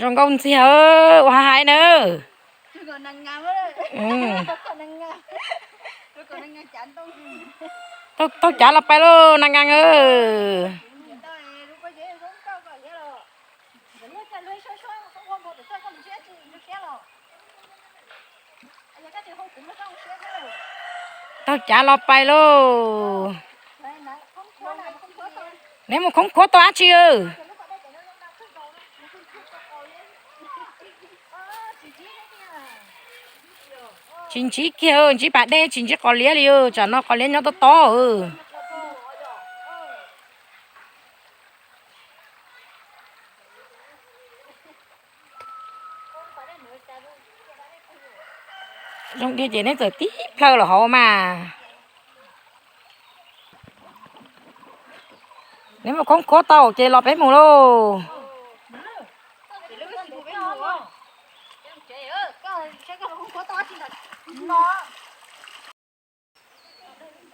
Zoo nkauj ntxiag, ua hais na. Taug cav los pais lauj Nas Nkees. Taug cav los pais lauj. Neb mus khoob khuab tau dab tsi? Tsis ntsib kiag, ntsib pas dej tsis ntsib qos liab li, tsam no qos liab nyob tob tob. Zoo diag ces neb txawm tib plhaw los hauv mas. Neb mus khoob khuab tau ces los peb mus lauj.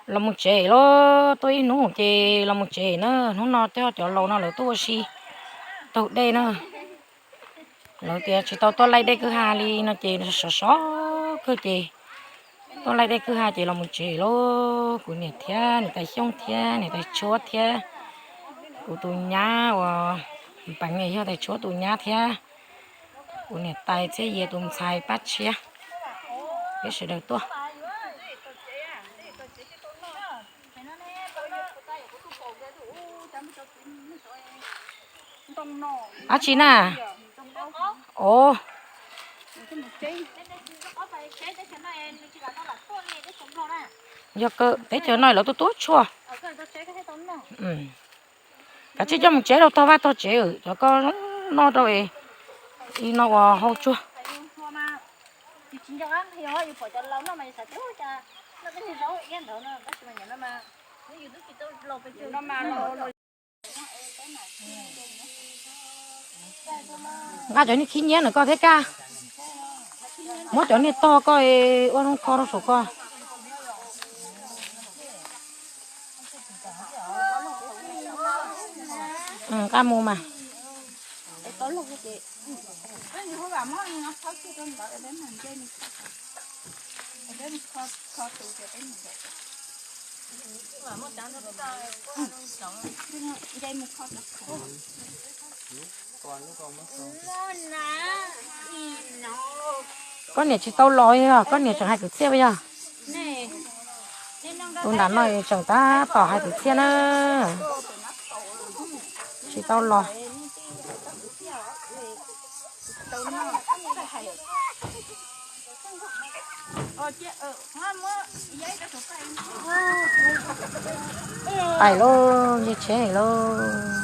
Los mus tsev lauj, tuaj ib hnub ces los mus tsev na. Hnub no coj cov laus no lawv tuaj ua si taug dej na. Lawv tias tsis tau tuaj laij dej kwj ha li no ces sov sov kawg ces tuaj laij dej kwj ha ces los mus tsev lauj. Kuv niam thiab niam tais Xyooj thiab niam tais Tshuab thiab kuv tus nyab uas peev yog tais Tshuab tus nyab thiab kuv niam tais Txhiaj Yias tus ntxhais Paj Tshiab, peb sawv daws tuaj. Dab tsi na? Os, yog kawg teb chaws no lawv tuaj tuaj tshuaj. Kav tsij coj mus tsev rau tog vaj tog tsev, cov koj zoo noj rau li no uas hau tsuag. Nqa cov niag khib nyiab ntawm koj thiab Kaj, muab cov niag tog koj ua zoo kho rau saum koj. Nqa mus mas. Koj niam tsis tau los, koj niam tseem hais kwv txhiaj yog? Tus nram no tseem tab tom hais kwv txhiaj na, tsis tau los. Pais lauj, nce tsheb lauj.